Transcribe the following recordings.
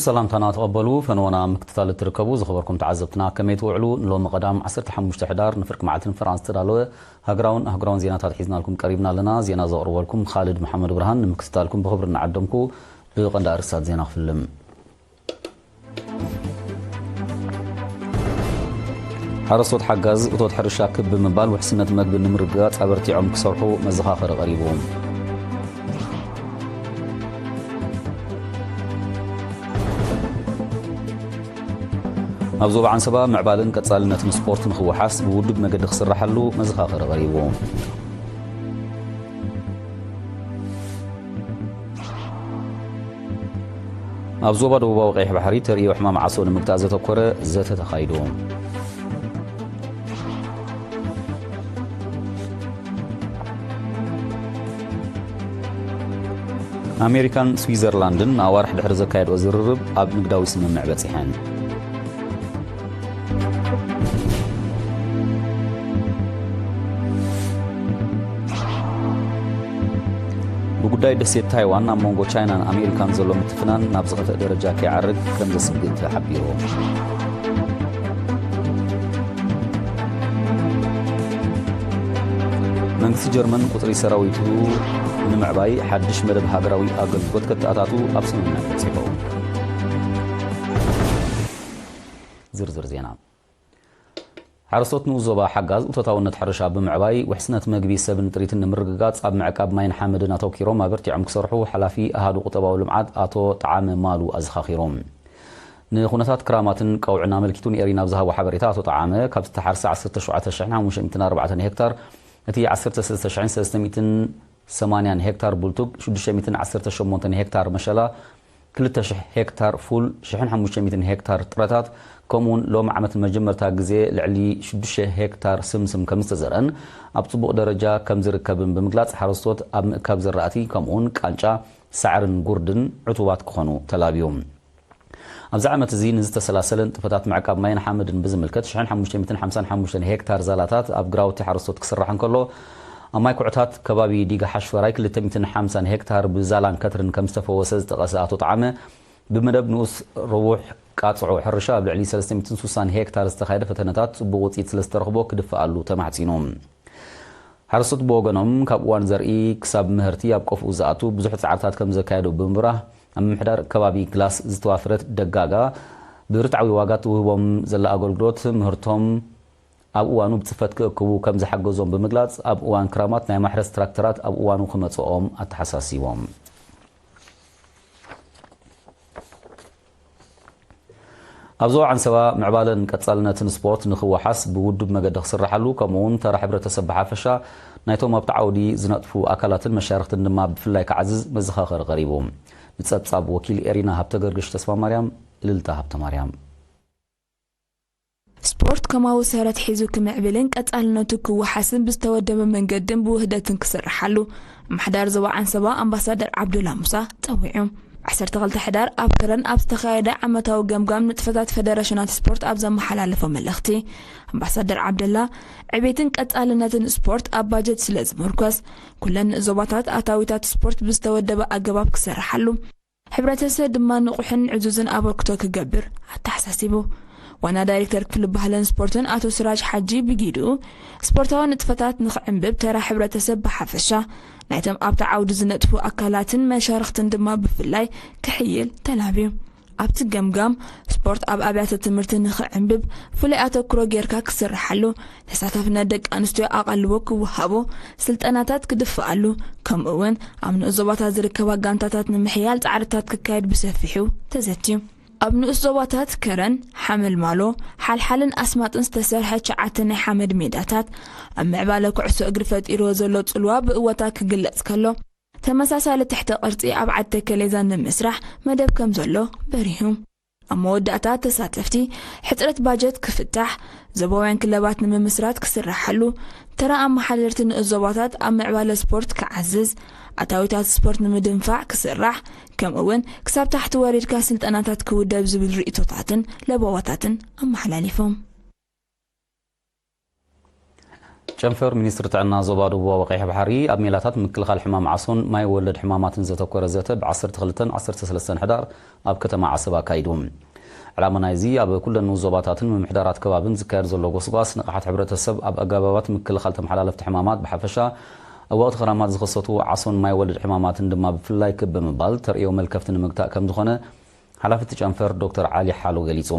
ሰላምታና ተቐበሉ። ፈነወና ምክትታል እትርከቡ ዝኸበርኩም ተዓዘብትና ከመይ ትውዕሉ? ንሎሚ ቀዳም ዓሰርተ ሓሙሽተ ሕዳር ንፍርቂ መዓልቲ ንፈራንስ ዝተዳለወ ሃገራውን ኣህጉራውን ዜናታት ሒዝናልኩም ቀሪብና ኣለና። ዜና ዘቕርበልኩም ኻልድ መሓመድ ብርሃን። ንምክትታልኩም ብኽብሪ እናዓደምኩ ብቐንዲ ኣርእስታት ዜና ክፍልም። ሓረስቶት ሓጋዝ እቶት ሕርሻ ክብ ብምባል ውሕስነት መግቢ ንምርግጋጽ ኣበርቲዖም ክሰርሑ መዘኻኸሪ ቀሪቡ። ኣብ ዞባ ዓንሰባ ምዕባለን ቀጻልነትን ስፖርት ንኽወሓስ ብውዱብ መገዲ ክስራሓሉ መዘኻኸሪ ቀሪቡ። ኣብ ዞባ ደቡባዊ ቀይሕ ባሕሪ ተርእዮ ሕማም ዓሶ ንምግታእ ዘተኮረ ዘተ ተኻይዱ። ኣሜሪካን ስዊዘርላንድን ንኣዋርሕ ድሕሪ ዘካየድኦ ዝርርብ ኣብ ንግዳዊ ስምምዕ በጺሐን። ብጉዳይ ደሴት ታይዋን ኣብ መንጎ ቻይናን ኣሜሪካን ዘሎ ምትፍናን ናብ ዝኸፍአ ደረጃ ከይዓርግ ከም ዘስግእ ተሓቢሩ። መንግስቲ ጀርመን ቁጽሪ ሰራዊቱ ንምዕባይ ሓድሽ መደብ ሃገራዊ ኣገልግሎት ከተኣታቱ ኣብ ስምምዕ በጺሑ። ዝርዝር ዜና። ሓረስቶት ንኡስ ዞባ ሓጋዝ እቶታውነት ሕርሻ ብምዕባይ ውሕስነት መግቢ ሰብን ጥሪትን ንምርግጋጽ ኣብ ምዕቃብ ማይን ሓመድን ኣተኪሮም ኣበርቲዖም ክሰርሑ ሓላፊ ኣሃዱ ቁጠባዊ ልምዓት ኣቶ ጠዓመ ማሉ ኣዘኻኺሮም። ንኹነታት ክራማትን ቀውዕን ኣመልኪቱ ንኤሪና ኣብ ዝሃቦ ሓበሬታ ኣቶ ጠዓመ ካብ ዝተሓርሰ ዓሰርተ ሸውዓተ ሽሕን ሓሙሽተ ሚእትን ኣርባዕተን ሄክታር እቲ ዓሰርተ ሰለስተ ሽሕን ሰለስተ ሚእትን ሰማንያን ሄክታር ቡልቱግ፣ ሽዱሽተ ሚእትን ዓሰርተ ሸሞንተን ሄክታር መሸላ፣ ክልተ ሽሕ ሄክታር ፉል፣ ሽሕን ሓሙሽተ ሚእትን ሄክታር ጥረታት፣ ከምኡውን ሎም ዓመት ንመጀመርታ ግዜ ልዕሊ ሽዱሽተ ሄክታር ስምስም ከም ዝተዘርአን ኣብ ጽቡቕ ደረጃ ከም ዝርከብን ብምግላጽ፣ ሓረስቶት ኣብ ምእካብ ዝራእቲ ከምኡውን ቃንጫ፣ ሳዕርን ጉርድን ዕቱባት ክኾኑ ተላብዮም። ኣብዚ ዓመት እዚ ንዝተሰላሰለ ንጥፈታት ምዕቃብ ማይን ሓመድን ብዝምልከት ሽሕን ሓሙሽተ ሚእትን ሓምሳን ሓሙሽተን ሄክታር ዛላታት ኣብ ግራውቲ ሓረስቶት ክስራሕ እንከሎ፣ ኣብ ማይ ኩዕታት ከባቢ ዲጋ ሓሽፈራይ ክልተ ሚእትን ሓምሳን ሄክታር ብዛላን ከትርን ከም ዝተፈወሰ ዝጠቐሰ ኣቶ ጠዓመ፣ ብመደብ ንኡስ ረቡሕ ቃጽዖ ሕርሻ ኣብ ልዕሊ ሰለስተ ሚእትን ስሳን ሄክታር ዝተኻየደ ፈተነታት ጽቡቕ ውጽኢት ስለ ዝተረኽቦ ክድፍኣሉ ተማሕጺኑ። ሓረስቶት ብወገኖም፣ ካብ እዋን ዘርኢ ክሳብ ምህርቲ ኣብ ቆፍኡ ዝኣቱ ብዙሕ ጻዕርታት ከም ዘካየዱ ብምብራህ፣ ኣብ ምምሕዳር ከባቢ ግላስ ዝተዋፈረት ደጋጋ ብርትዓዊ ዋጋ ትውህቦም ዘላ ኣገልግሎት ምህርቶም ኣብ እዋኑ ብጽፈት ክእክቡ ከም ዝሓገዞም ብምግላጽ፣ ኣብ እዋን ክራማት ናይ ማሕረስ ትራክተራት ኣብ እዋኑ ክመጽኦም ኣተሓሳሲቦም። ኣብ ዞባ ዓንሰባ ምዕባለን ቀጻልነትን ስፖርት ንኽወሓስ ብውዱብ መገዲ ክስራሓሉ፣ ከምኡውን ተራ ሕብረተሰብ ብሓፈሻ ናይቶም ኣብቲ ዓውዲ ዝነጥፉ ኣካላትን መሻርኽትን ድማ ብፍላይ ክዓዝዝ መዘኻኸሪ ቀሪቡ። ንጸብጻብ ወኪል ኤሪና ሃብተገርግሽ ተስፋማርያም፣ እልልታ ሃብተማርያም። ስፖርት ከማዊ ሰረት ሒዙ ክምዕብልን ቀጻልነቱ ክወሓስን ብዝተወደበ መንገድን ብውህደትን ክስርሓሉ ምሕዳር ዞባ ዓንሰባ ኣምባሳደር ዓብዱላ ሙሳ ጸዊዑ። ዓሰርተ ክልተ ሕዳር ኣብ ከረን ኣብ ዝተኻየደ ዓመታዊ ገምጋም ንጥፈታት ፈደረሽናት ስፖርት ኣብ ዘመሓላለፎ መልእኽቲ፣ ኣምባሳደር ዓብደላ፣ ዕቤትን ቀጻልነትን ስፖርት ኣብ ባጀት ስለ ዝምርኮስ፣ ኩለን ዞባታት ኣታዊታት ስፖርት ብዝተወደበ ኣገባብ ክሰርሓሉ፣ ሕብረተሰብ ድማ ንቑሕን ዕዙዝን ኣበርክቶ ክገብር ኣተሓሳሲቡ። ዋና ዳይሬክተር ክፍሊ ባህልን ስፖርትን ኣቶ ስራጅ ሓጂ ብጊድኡ፣ ስፖርታዊ ንጥፈታት ንኽዕንብብ ተራ ሕብረተሰብ ብሓፈሻ፣ ናይቶም ኣብቲ ዓውዲ ዝነጥፉ ኣካላትን መሻርኽትን ድማ ብፍላይ ክሕይል ተላብዩ። ኣብቲ ገምጋም፣ ስፖርት ኣብ ኣብያተ ትምህርቲ ንኽዕንብብ ፍሉይ ኣተኩሮ ጌርካ ክስርሓሉ፣ ተሳታፍነት ደቂ ኣንስትዮ ኣቓልቦ ክወሃቦ፣ ስልጠናታት ክድፍኣሉ፣ ከምኡ እውን ኣብ ንኡስ ዞባታት ዝርከባ ጋንታታት ንምሕያል ጻዕርታት ክካየድ ብሰፊሑ ተዘትዩ። ኣብ ንኡስ ዞባታት ከረን፣ ሓመልማሎ፣ ሓልሓልን ኣስማጥን ዝተሰርሐ ትሽዓተ ናይ ሓመድ ሜዳታት፣ ኣብ ምዕባለ ኩዕሶ እግሪ ፈጢርዎ ዘሎ ጽልዋ ብእወታ ክግለጽ ከሎ፣ ተመሳሳሊ ትሕተ ቅርጺ ኣብ ዓዲ ተከሌዛን ንምስራሕ መደብ ከም ዘሎ በሪሁ። ኣብ መወዳእታ ተሳተፍቲ፣ ሕጽረት ባጀት ክፍታሕ፣ ዞባውያን ክለባት ንምምስራት ክስራሓሉ፣ ተራ ኣመሓደርቲ ንኡስ ዞባታት ኣብ ምዕባለ ስፖርት ክዓዝዝ፣ ኣታዊታት ስፖርት ንምድንፋዕ ክስራሕ፣ ከምኡ እውን ክሳብ ታሕቲ ወሪድካ ስልጠናታት ክውደብ ዝብል ርእይቶታትን ለበዋታትን ኣመሓላሊፎም። ጨንፈር ሚኒስትሪ ጥዕና ዞባ ደቡባዊ ቀይሕ ባሕሪ ኣብ ሜላታት ምክልኻል ሕማም ዓሶን ማይ ወለድ ሕማማትን ዘተኮረ ዘተ ብ ዓሰርተ ክልተን ዓሰርተ ሰለስተን ሕዳር ኣብ ከተማ ዓሰብ ኣካይዱ። ዕላማ ናይዚ ኣብ ኩለን ንኡስ ዞባታትን ምምሕዳራት ከባብን ዝካየድ ዘሎ ጎስጓስ ንቕሓት ሕብረተሰብ ኣብ ኣገባባት ምክልኻል ተመሓላለፍቲ ሕማማት ብሓፈሻ፣ ኣብ ወቕቲ ክራማት ዝኸሰቱ ዓሶን ማይ ወለድ ሕማማትን ድማ ብፍላይ ክብ ብምባል ተርእዮ መልከፍቲ ንምግታእ ከም ዝኾነ ሓላፊ እቲ ጨንፈር ዶክተር ዓሊ ሓሎ ገሊጹ።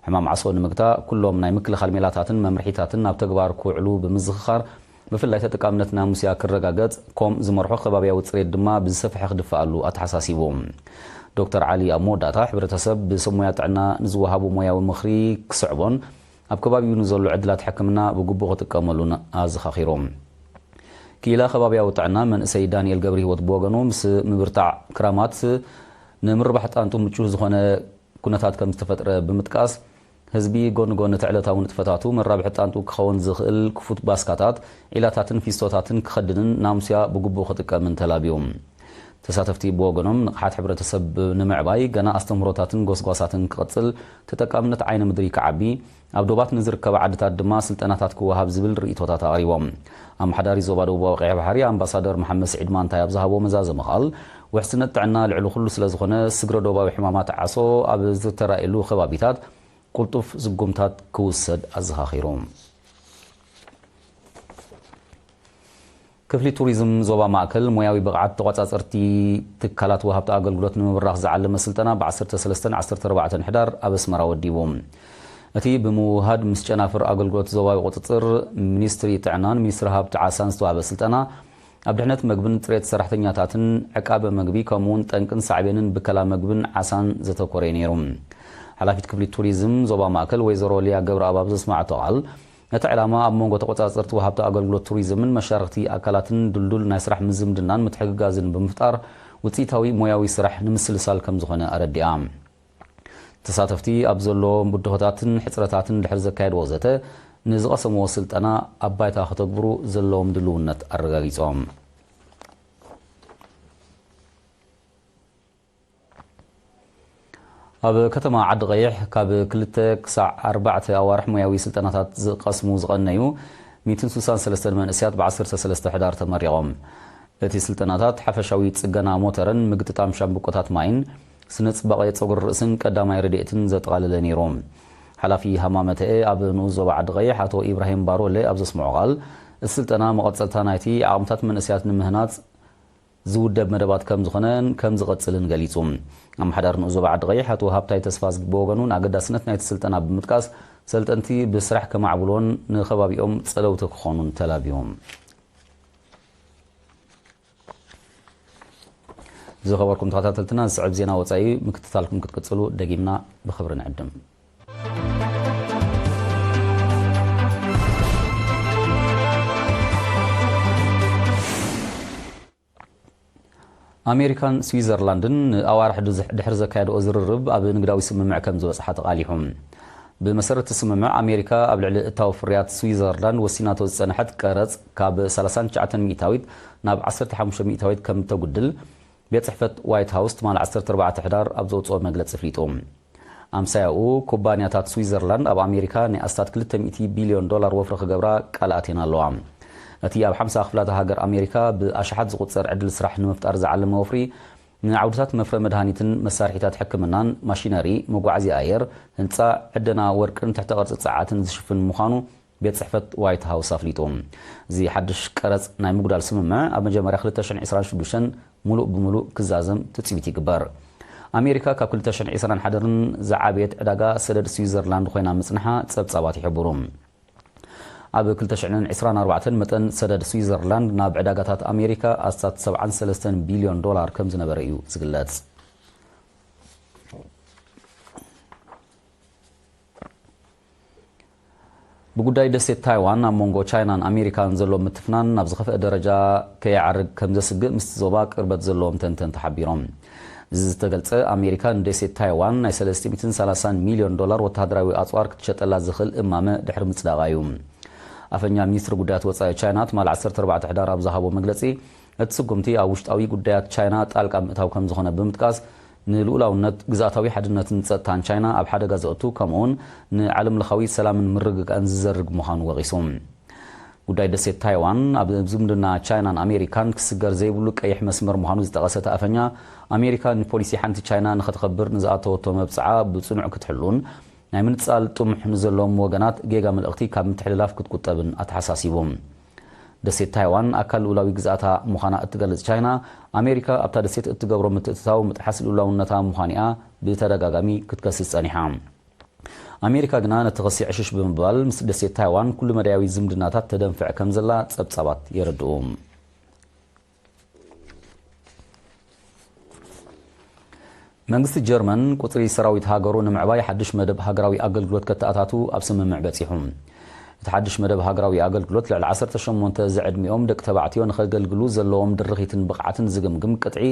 ሕማም ዓሶ ንምግታእ ኩሎም ናይ ምክልኻል ሜላታትን መምርሒታትን ናብ ተግባር ክውዕሉ ብምዝኽኻር፣ ብፍላይ ተጠቃምነት ናሙስያ ክረጋገጽ፣ ኮም ዝመርሖ ከባብያዊ ጽሬት ድማ ብዝሰፍሐ ክድፈኣሉ ኣተሓሳሲቡ። ዶክተር ዓሊ ኣብ መወዳእታ፣ ሕብረተሰብ ብሰብ ሞያ ጥዕና ንዝወሃቡ ሞያዊ ምኽሪ ክስዕቦን ኣብ ከባቢኡ ንዘሎ ዕድላት ሕክምና ብግቡእ ክጥቀመሉን ኣዘኻኺሩ። ክኢላ ከባብያዊ ጥዕና መንእሰይ ዳንኤል ገብረሂወት ብወገኑ፣ ምስ ምብርታዕ ክራማት ንምርባሕ ጣንጡ ምቹው ዝኾነ ኩነታት ከም ዝተፈጥረ ብምጥቃስ፣ ህዝቢ ጎኒ ጎኒ እቲ ዕለታዊ ንጥፈታቱ መራብሒ ጣንጡ ክኸውን ዝኽእል ክፉት ባስካታት፣ ዒላታትን ፊስቶታትን ክኸድንን ናሙስያ ብግቡእ ክጥቀምን ተላብዩ። ተሳተፍቲ ብወገኖም፣ ንቕሓት ሕብረተሰብ ንምዕባይ ገና ኣስተምህሮታትን ጎስጓሳትን ክቕጽል፣ ተጠቃምነት ዓይኒ ምድሪ ክዓቢ፣ ኣብ ዶባት ንዝርከባ ዓድታት ድማ ስልጠናታት ክወሃብ ዝብል ርእይቶታት ኣቕሪቦም። ኣመሓዳሪ ዞባ ደቡባዊ ቀይሕ ባሕሪ ኣምባሳደር መሓመድ ስዒድ ማንታይ ኣብ ዝሃቦ መዛዘሚ ቃል፣ ውሕስነት ጥዕና ልዕሊ ኩሉ ስለ ዝኾነ፣ ስግረ ዶባዊ ሕማማት ዓሶ ኣብ ዝተራእየሉ ከባቢታት ቁልጡፍ ስጉምታት ክውሰድ ኣዘኻኺሩ። ክፍሊ ቱሪዝም ዞባ ማእከል፣ ሞያዊ ብቕዓት ተቖጻጸርቲ ትካላት ወሃብቲ ኣገልግሎት ንምብራኽ ዝዓለመ ስልጠና ብ ዓሰርተ ሰለስተን ዓሰርተ ኣርባዕተን ሕዳር ኣብ ኣስመራ ወዲቡ። እቲ ብምውህሃድ ምስ ጨናፍር ኣገልግሎት ዞባዊ ቁጽጽር ሚኒስትሪ ጥዕናን ሚኒስትሪ ሃብቲ ዓሳን ዝተዋህበ ስልጠና፣ ኣብ ድሕነት መግብን ጽሬት ሰራሕተኛታትን ዕቃበ መግቢ፣ ከምኡ'ውን ጠንቅን ሳዕቤንን ብከላ መግብን ዓሳን ዘተኮረ እዩ ነይሩ። ሓላፊት ክፍሊ ቱሪዝም ዞባ ማእከል ወይዘሮ ሊያ ገብረኣብ ኣብ ዘስማዓቶ ቃል፣ እቲ ዕላማ ኣብ መንጎ ተቆጻጸርቲ ወሃብቲ ኣገልግሎት ቱሪዝምን መሻርኽቲ ኣካላትን ድልዱል ናይ ስራሕ ምዝምድናን ምትሕግጋዝን ብምፍጣር፣ ውጽኢታዊ ሞያዊ ስራሕ ንምስልሳል ከም ዝኾነ ኣረዲኣ። ተሳተፍቲ ኣብ ዘለዎም ብድሆታትን ሕጽረታትን ድሕሪ ዘካየድዎ ዘተ፣ ንዝቐሰምዎ ስልጠና ኣብ ባይታ ከተግብሩ ዘለዎም ድልውነት ኣረጋጊጾም። ኣብ ከተማ ዓዲ ቀይሕ ካብ ክልተ ክሳዕ ኣርባዕተ ኣዋርሕ ሞያዊ ስልጠናታት ዝቐስሙ ዝቐነዩ ሚእትን ስሳን ሰለስተን መንእሰያት ብ ዓሰርተ ሰለስተ ሕዳር ተመሪቖም። እቲ ስልጠናታት ሓፈሻዊ ጽገና ሞተርን ምግጥጣም ሻምብቆታት ማይን፣ ስነ ጽባቐ ጸጉሪ ርእስን ቀዳማይ ረድኤትን ዘጠቓለለ ነይሩ። ሓላፊ ሃማመተኤ ኣብ ንኡስ ዞባ ዓዲ ቀይሕ ኣቶ ኢብራሂም ባሮለ ኣብ ዘስምዖ ቃል፣ እቲ ስልጠና መቐጸልታ ናይቲ ዓቕምታት መንእሰያት ንምህናጽ ዝውደብ መደባት ከም ዝኾነን ከም ዝቐጽልን ገሊጹ። ኣመሓዳሪ ንኡስ ዞባ ዓዲ ቀይሕ ኣቶ ሃብታይ ተስፋዝጊ ብወገኑ፣ ንኣገዳስነት ናይቲ ስልጠና ብምጥቃስ፣ ሰልጠንቲ ብስራሕ ከማዕብሎን ንከባቢኦም ጸለውቲ ክኾኑን ተላብዩ። ዝኸበርኩም ተኸታተልትና፣ ዝስዕብ ዜና ወጻኢ ምክትታልኩም ክትቅጽሉ ደጊምና ብኽብሪ ንዕድም። ኣሜሪካን ስዊዘርላንድን ንኣዋርሕ ድዝ-፣ ድሕሪ ዘካየድኦ ዝርርብ ኣብ ንግዳዊ ስምምዕ ከም ዝበጽሓ ተቓሊሑ። ብመሰረት እቲ ስምምዕ፣ ኣሜሪካ ኣብ ልዕሊ እታዊ ፍርያት ስዊዘርላንድ ወሲናቶ ዝጸንሐት ቀረጽ ካብ ሰላሳን ትሽዓተን ሚእታዊት ናብ ዓሰርተ ሓሙሽተ ሚእታዊት ከም እተጉድል ቤት ጽሕፈት ዋይት ሃውስ ትማሊ ዓሰርተ ኣርባዕተ ሕዳር ኣብ ዘውጽኦ መግለጺ ኣፍሊጡ። ኣምሳያኡ፣ ኩባንያታት ስዊዘርላንድ ኣብ ኣሜሪካ ናይ ኣስታት ክልተ ሚእቲ ቢልዮን ዶላር ወፍሪ ክገብራ ቃል ኣትየን ኣለዋ። እቲ ኣብ ሓምሳ ክፍላተ ሃገር ኣሜሪካ ብኣሽሓት ዝቑጸር ዕድል ስራሕ ንምፍጣር ዝዓለመ ወፍሪ፣ ንዓውድታት መፍረ መድሃኒትን መሳርሒታት ሕክምናን፣ ማሽነሪ፣ መጓዓዝያ ኣየር፣ ህንጻ፣ ዕደና ወርቅን ትሕተ ቅርጺ ጸዓትን ዝሽፍን ምዃኑ ቤት ጽሕፈት ዋይት ሃውስ ኣፍሊጡ። እዚ ሓድሽ ቀረጽ ናይ ምጉዳል ስምምዕ ኣብ መጀመርያ ክልተ ሽሕን ዕስራን ሽዱሽተን ምሉእ ብምሉእ ክዛዘም ትጽቢት ይግበር። ኣሜሪካ ካብ ክልተ ሽሕን ዕስራን ሓደን ዝዓበየት ዕዳጋ ሰደድ ስዊዘርላንድ ኮይና ምጽንሓ ጸብጻባት ይሕብሩ። ኣብ ክልተ ሽሕን ዕስራን ኣርባዕተን መጠን ሰደድ ስዊዘርላንድ ናብ ዕዳጋታት ኣሜሪካ ኣስታት ሰብዓን ሰለስተን ቢልዮን ዶላር ከም ዝነበረ እዩ ዝግለጽ። ብጉዳይ ደሴት ታይዋን ኣብ መንጎ ቻይናን ኣሜሪካን ዘሎ ምትፍናን ናብ ዝኸፍአ ደረጃ ከይዓርግ ከም ዘስግእ ምስቲ ዞባ ቅርበት ዘለዎም ተንተንቲ ሓቢሮም። እዚ ዝተገልጸ፣ ኣሜሪካ ንደሴት ታይዋን ናይ ሰለስተ ሚእትን ሰላሳን ሚልዮን ዶላር ወተሃደራዊ ኣጽዋር ክትሸጠላ ዝኽእል እማመ ድሕሪ ምጽዳቓ እዩ። ኣፈኛ ሚኒስትሪ ጉዳያት ወጻኢ ቻይና ትማሊ ዓሰርተ ኣርባዕተ ሕዳር ኣብ ዝሃቦ መግለጺ፣ እቲ ስጉምቲ ኣብ ውሽጣዊ ጉዳያት ቻይና ጣልቃ ምእታው ከም ዝኾነ ብምጥቃስ፣ ንልኡላውነት፣ ግዝኣታዊ ሓድነትን ጸጥታን ቻይና ኣብ ሓደጋ ዘእቱ፣ ከምኡውን ንዓለም ለኻዊ ሰላምን ምርግጋእን ዝዘርግ ምዃኑ ወቒሱ። ጉዳይ ደሴት ታይዋን ኣብ ዝምድና ቻይናን ኣሜሪካን ክስገር ዘይብሉ ቀይሕ መስመር ምዃኑ ዝጠቐሰ እቲ ኣፈኛ፣ ኣሜሪካ ንፖሊሲ ሓንቲ ቻይና ንኸተኸብር ንዝኣተወቶ መብጽዓ ብጽኑዕ ክትሕሉን ናይ ምንጻል ጥሙሕ ንዘለዎም ወገናት ጌጋ መልእኽቲ ካብ ምትሕልላፍ ክትቁጠብን ኣተሓሳሲቡ። ደሴት ታይዋን ኣካል ልኡላዊ ግዝኣታ ምዃና እትገልጽ ቻይና፣ ኣሜሪካ ኣብታ ደሴት እትገብሮ ምትእትታው ምጥሓስ ልኡላውነታ ምዃኑ እያ ብተደጋጋሚ ክትከስስ ጸኒሓ። ኣሜሪካ ግና ነቲ ክሲ ዕሽሽ ብምባል፣ ምስ ደሴት ታይዋን ኩሉ መዳያዊ ዝምድናታት ተደንፍዕ ከም ዘላ ጸብጻባት የረድኡ። መንግስቲ ጀርመን ቁጽሪ ሰራዊት ሃገሩ ንምዕባይ ሓድሽ መደብ ሃገራዊ ኣገልግሎት ከተኣታቱ ኣብ ስምምዕ በጺሑ። እቲ ሓድሽ መደብ ሃገራዊ ኣገልግሎት ልዕሊ ዓሰርተ ሸሞንተ ዝዕድሚኦም ደቂ ተባዕትዮ ንኸገልግሉ ዘለዎም ድርኺትን ብቕዓትን ዝግምግም ቅጥዒ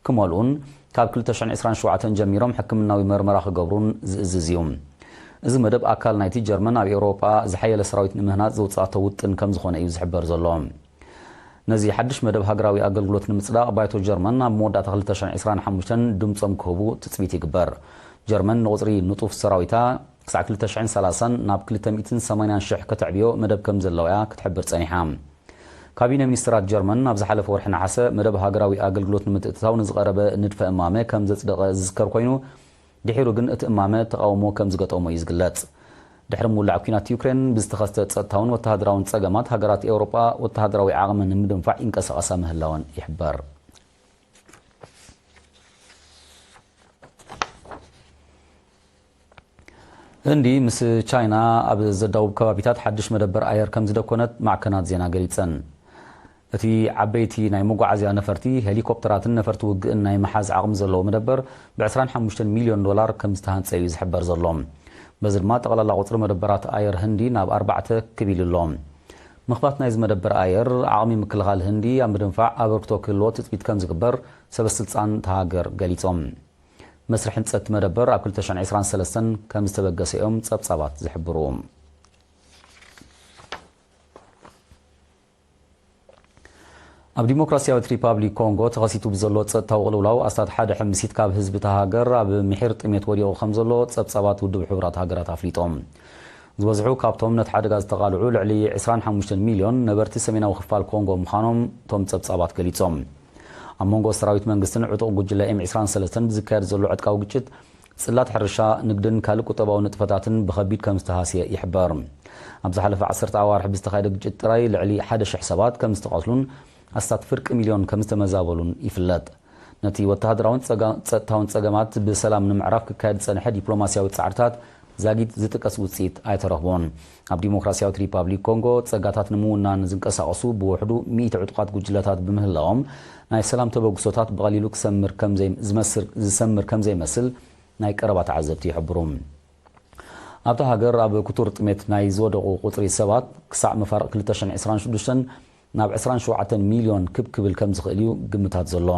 ክመልኡን ካብ ክልተ ሽሕን ዕስራን ሸውዓተን ጀሚሮም ሕክምናዊ መርመራ ክገብሩን ዝእዝዝ እዩ። እዚ መደብ ኣካል ናይቲ ጀርመን ኣብ ኤውሮጳ ዝሓየለ ሰራዊት ንምህናጽ ዘውጽኣቶ ውጥን ከም ዝኾነ እዩ ዝሕበር ዘሎ። ነዚ ሓድሽ መደብ ሃገራዊ ኣገልግሎት ንምጽዳቕ ባይቶ ጀርመን ኣብ መወዳእታ ክልተ ሽሕን ዕስራን ሓሙሽተን ድምጾም ክህቡ ትጽቢት ይግበር። ጀርመን ንቑጽሪ ንጡፍ ሰራዊታ ክሳዕ ክልተ ሽሕን ሰላሳን ናብ ክልተ ሚእትን ሰማንያን ሽሕ ከተዕብዮ መደብ ከም ዘለዋ እያ ክትሕብር ጸኒሓ። ካቢነ ሚኒስትራት ጀርመን ኣብ ዝሓለፈ ወርሒ ነሓሰ መደብ ሃገራዊ ኣገልግሎት ንምትእትታው ንዝቐረበ ንድፈ እማመ ከም ዘጽደቐ ዝዝከር ኮይኑ፣ ድሒሩ ግን እቲ እማመ ተቓውሞ ከም ዝገጠሞ እዩ ዝግለጽ። ድሕሪ ምውላዕ ኲናት ዩክሬን ብዝተኸስተ ጸጥታውን ወተሃደራውን ጸገማት፣ ሃገራት ኤውሮጳ ወተሃደራዊ ዓቕሚ ንምድንፋዕ ይንቀሳቐሳ ምህላወን ይሕበር። ህንዲ ምስ ቻይና ኣብ ዘዳውብ ከባቢታት ሓድሽ መደበር ኣየር ከም ዝደኮነት ማዕከናት ዜና ገሊጸን። እቲ ዓበይቲ ናይ መጓዓዝያ ነፈርቲ፣ ሄሊኮፕተራትን ነፈርቲ ውግእን ናይ ምሓዝ ዓቕሚ ዘለዎ መደበር ብ ዕስራን ሓሙሽተን ሚልዮን ዶላር ከም ዝተሃንጸ እዩ ዝሕበር ዘሎ። በዚ ድማ ጠቕላላ ቁጽሪ መደበራት ኣየር ህንዲ ናብ ኣርባዕተ ክብ ኢሉ ኣሎ። ምኽፋት ናይዚ መደበር ኣየር፣ ዓቕሚ ምክልኻል ህንዲ ኣብ ምድንፋዕ ኣበርክቶ ክህልዎ ትጽቢት ከም ዝግበር ሰበ ስልጣን እታ ሃገር ገሊጾም። መስርሕ ህንጸት መደበር ኣብ ክልተ ሽሕን ዕስራን ሰለስተን ከም ዝተበገሰ እዮም ጸብጻባት ዝሕብሩ። ኣብ ዲሞክራሲያዊት ሪፓብሊክ ኮንጎ ተኸሲቱ ብዘሎ ጸጥታዊ ቅልውላው ኣስታት ሓደ ሕምሲት ካብ ህዝቢ እታ ሃገር ኣብ ምሒር ጥሜት ወዲቑ ከም ዘሎ ጸብጻባት ውድብ ሕቡራት ሃገራት ኣፍሊጦም። ዝበዝሑ ካብቶም ነቲ ሓደጋ ዝተቓልዑ ልዕሊ ዕስራን ሓሙሽተን ሚልዮን ነበርቲ ሰሜናዊ ክፋል ኮንጎ ምዃኖም እቶም ጸብጻባት ገሊጾም። ኣብ መንጎ ሰራዊት መንግስትን ዕጡቕ ጉጅለ ኤም ዕስራን ሰለስተን ብዝካየድ ዘሎ ዕጥቃዊ ግጭት፣ ጽላት ሕርሻ፣ ንግድን ካልእ ቁጠባዊ ንጥፈታትን ብኸቢድ ከም ዝተሃስየ ይሕበር። ኣብ ዝሓለፈ ዓሰርተ ኣዋርሕ ብዝተኻየደ ግጭት ጥራይ ልዕሊ ሓደ ሽሕ ሰባት ከም ዝተቐትሉን ኣስታት ፍርቂ ሚልዮን ከም ዝተመዛበሉን ይፍለጥ። ነቲ ወተሃደራውን ጸጋ-፣ ጸጥታውን ጸገማት ብሰላም ንምዕራፍ ክካየድ ዝጸንሐ ዲፕሎማስያዊ ጻዕርታት ዛጊት ዝጥቀስ ውጽኢት ኣይተረኽቦን። ኣብ ዲሞክራስያዊት ሪፓብሊክ ኮንጎ ጸጋታት ንምውናን ዝንቀሳቐሱ ብውሕዱ ሚእቲ ዕጡቓት ጉጅለታት ብምህላዎም፣ ናይ ሰላም ተበግሶታት ብቐሊሉ ክሰምር ከም ዘይ-፣ ዝመስር-፣ ዝሰምር ከም ዘይመስል ናይ ቀረባ ተዓዘብቲ ይሕብሩ። ኣብታ ሃገር ኣብ ክቱር ጥሜት ናይ ዝወደቑ ቁጽሪ ሰባት ክሳዕ መፋርቕ ክልተ ሽሕን ዕስራን ሽዱሽተን ናብ ዕስራን ሸውዓተን ሚልዮን ክብ ክብል ከም ዝኽእል እዩ ግምታት ዘሎ።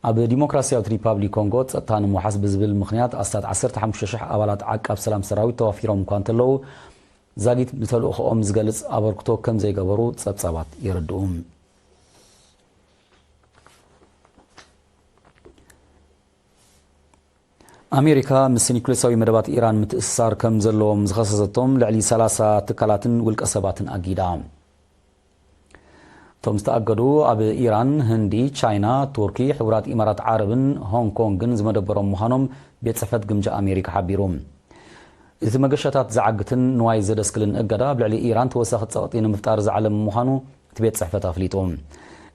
ኣብ ዲሞክራስያዊት ሪፓብሊክ ኮንጎ ጸጥታ ንምውሓስ ብዝብል ምኽንያት ኣስታት ዓሰርተ ሓሙሽተ ሽሕ ኣባላት ዓቃብ ሰላም ሰራዊት ተዋፊሮም እኳ እንተለዉ፣ ዛጊት ንተልእኾኦም ዝገልጽ ኣበርክቶ ከም ዘይገበሩ ጸብጻባት የረድኡ። ኣሜሪካ ምስ ኒኩሌሳዊ መደባት ኢራን ምትእስሳር ከም ዘለዎም ዝኸሰሰቶም ልዕሊ ሰላሳ ትካላትን ውልቀ ሰባትን ኣጊዳ። እቶም ዝተኣገዱ ኣብ ኢራን፣ ህንዲ፣ ቻይና፣ ቱርኪ፣ ሕቡራት ኢማራት ዓረብን ሆንግ ኮንግን ዝመደበሮም ምዃኖም ቤት ጽሕፈት ግምጃ ኣሜሪካ ሓቢሩ። እቲ መገሻታት ዝዓግትን ንዋይ ዘደስክልን እገዳ ኣብ ልዕሊ ኢራን ተወሳኺ ጸቕጢ ንምፍጣር ዝዓለመ ምዃኑ እቲ ቤት ጽሕፈት ኣፍሊጡ።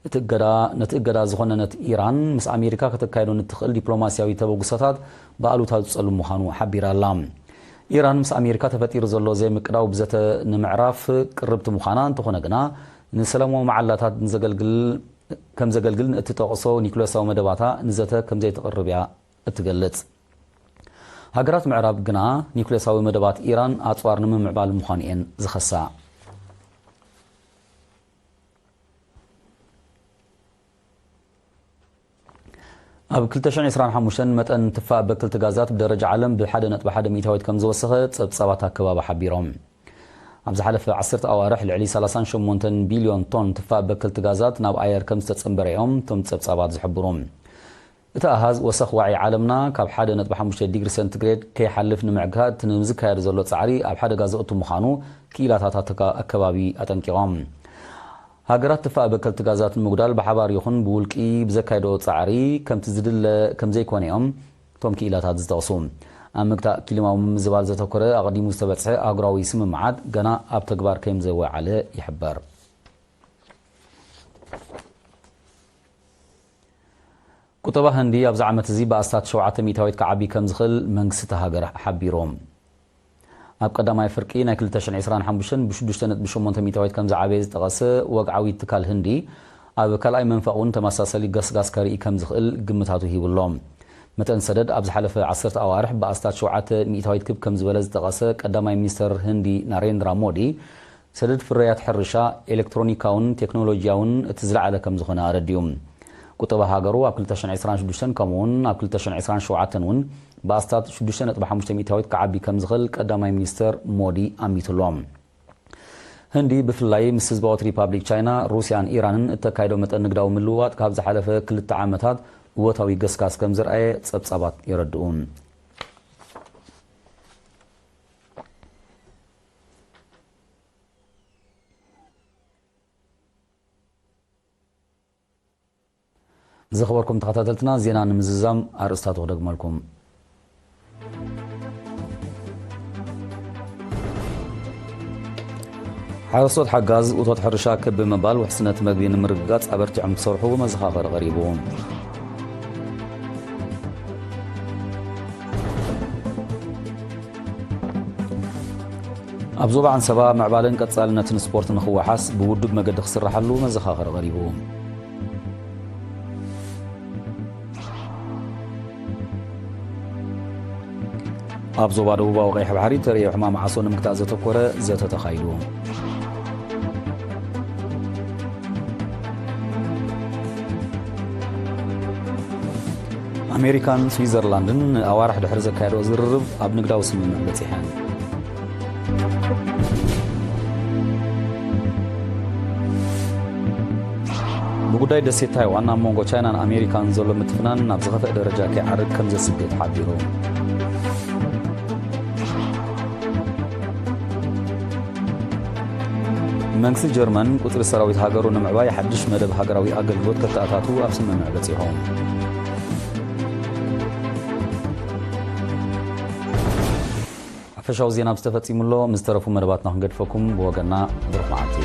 እቲ እገዳ፣ ነቲ እገዳ ዝኾነነት ኢራን፣ ምስ ኣሜሪካ ከተካይዶ ንትኽእል ዲፕሎማስያዊ ተበግሶታት ብኣሉታ ዝጸሉ ምዃኑ ሓቢራ ኣላ። ኢራን ምስ ኣሜሪካ ተፈጢሩ ዘሎ ዘይምቅዳው ብዘተ ንምዕራፍ ቅርብቲ ምዃና እንተኾነ ግና፣ ንሰላማዊ መዓላታት ንዘገልግል፣ ከም ዘገልግል ንእትጠቕሶ ኒኩሌሳዊ መደባታ ንዘተ ከም ዘይትቕርብ እያ እትገልጽ። ሃገራት ምዕራብ ግና ኒኩሌሳዊ መደባት ኢራን ኣጽዋር ንምምዕባል ምዃኑ እየን ዝኸሳ። ኣብ ክልተ ሽሕን ዕስራን ሓሙሽተን መጠን ትፋእ በክልቲ ጋዛት ብደረጃ ዓለም ብሓደ ነጥቢ ሓደ ሚእታዊት ከም ዝወሰኸ ጸብጻባት ኣከባቢ ሓቢሮም። ኣብ ዝሓለፈ ዓሰርተ ኣዋርሕ ልዕሊ ሰላሳን ሸሞንተን ቢልዮን ቶን ትፋእ በክልቲ ጋዛት ናብ ኣየር ከም ዝተጸንበረ እዮም እቶም ጸብጻባት ዝሕብሩ። እቲ ኣሃዝ ወሰኽ ዋዒ ዓለምና ካብ ሓደ ነጥቢ ሓሙሽተ ዲግሪ ሴንቲግሬድ ከይሓልፍ ንምዕጋት እቲ ንዝካየድ ዘሎ ጻዕሪ ኣብ ሓደጋ ዘእቱ ምዃኑ ክኢላታት ኣተካ-፣ ኣከባቢ ኣጠንቂቖም። ሃገራት ትፋእ በከልቲ ጋዛት ንምጉዳል ብሓባር ይኹን ብውልቂ ብዘካየዶ ጻዕሪ ከምቲ ዝድለ ከም ዘይኮነ እዮም እቶም ክኢላታት ዝጠቕሱ። ኣብ ምግታእ ክሊማዊ ምምዝባል ዘተኮረ ኣቐዲሙ ዝተበጽሐ ኣህጉራዊ ስምምዓት ገና ኣብ ተግባር ከም ዘይወዓለ ይሕበር። ቁጠባ ህንዲ ኣብዚ ዓመት እዚ ብኣስታት ሸውዓተ ሚእታዊት ክዓቢ ከም ዝኽእል መንግስቲ እታ ሃገር ሓቢሩ። ኣብ ቀዳማይ ፍርቂ ናይ ክልተ ሽሕን ዕስራን ሓሙሽተን ብሽዱሽተ ነጥቢ ሸሞንተ ሚእታዊት ከም ዝዓበየ ዝጠቐሰ ወግዓዊ ትካል ህንዲ፣ ኣብ ካልኣይ መንፈቕ እውን ተመሳሳሊ ገስጋስ ከርኢ ከም ዝኽእል ግምታቱ ሂቡ ኣሎ። መጠን ሰደድ ኣብ ዝሓለፈ ዓሰርተ ኣዋርሕ ብኣስታት ሸውዓተ ሚእታዊት ክብ ከም ዝበለ ዝጠቐሰ ቀዳማይ ሚኒስተር ህንዲ ናሬንድራ ሞዲ፣ ሰደድ ፍርያት ሕርሻ ኤሌክትሮኒካውን ቴክኖሎጂያውን እቲ ዝለዓለ ከም ዝኾነ ኣረዲኡ። ቁጠባ ሃገሩ ኣብ ክልተ ሽሕን ዕስራን ሽዱሽተን ከምኡውን ኣብ ክልተ ሽሕን ዕስራን ሸውዓተን እውን ብኣስታት ሽዱሽተ ነጥቢ ሓሙሽተ ሚእታዊት ክዓቢ ከም ዝኽእል ቀዳማይ ሚኒስተር ሞዲ ኣሚቱ ኣሎ። ህንዲ ብፍላይ ምስ ህዝባዊት ሪፓብሊክ ቻይና፣ ሩስያን ኢራንን እተካይዶ መጠን ንግዳዊ ምልውዋጥ ካብ ዝሓለፈ ክልተ ዓመታት እወታዊ ገስጋስ ከም ዘርኣየ ጸብጻባት የረድኡ። ዝኸበርኩም ተኸታተልትና፣ ዜና ንምዝዛም ኣርእስታቱ ክደግመልኩም። ሓረስቶት ሓጋዝ እቶት ሕርሻ ክብ ብምባል ውሕስነት መግቢ ንምርግጋጽ ኣበርቲዖም ክሰርሑ መዘኻኸሪ ቀሪቡ። ኣብ ዞባ ዓንሰባ ምዕባለን ቀጻልነትን ስፖርት ንኽወሓስ ብውዱብ መገዲ ክስራሓሉ መዘኻኸሪ ቀሪቡ። ኣብ ዞባ ደቡባዊ ቀይሕ ባሕሪ ተርእዮ ሕማም ዓሶ ንምግታእ ዘተኮረ ዘተ ተኻይዱ። ኣሜሪካን ስዊዘርላንድን ንኣዋርሕ ድሕሪ ዘካየድኦ ዝርርብ ኣብ ንግዳዊ ስምምዕ በጺሐን። ብጉዳይ ደሴት ታይዋን ኣብ መንጎ ቻይናን ኣሜሪካን ዘሎ ምትፍናን ናብ ዝኸፍአ ደረጃ ከይዓርግ ከም ዘስግእ ተሓቢሩ። መንግስቲ ጀርመን ቁጽሪ ሰራዊት ሃገሩ ንምዕባይ ሓድሽ መደብ ሃገራዊ ኣገልግሎት ከተኣታቱ ኣብ ስምምዕ በጺሑ። ሓፈሻዊ ዜና ምስ ተፈጺሙ ኣሎ፣ ምስ ዝተረፉ መደባትና ክንገድፈኩም ብወገንና ብሩኽ መዓልቲ።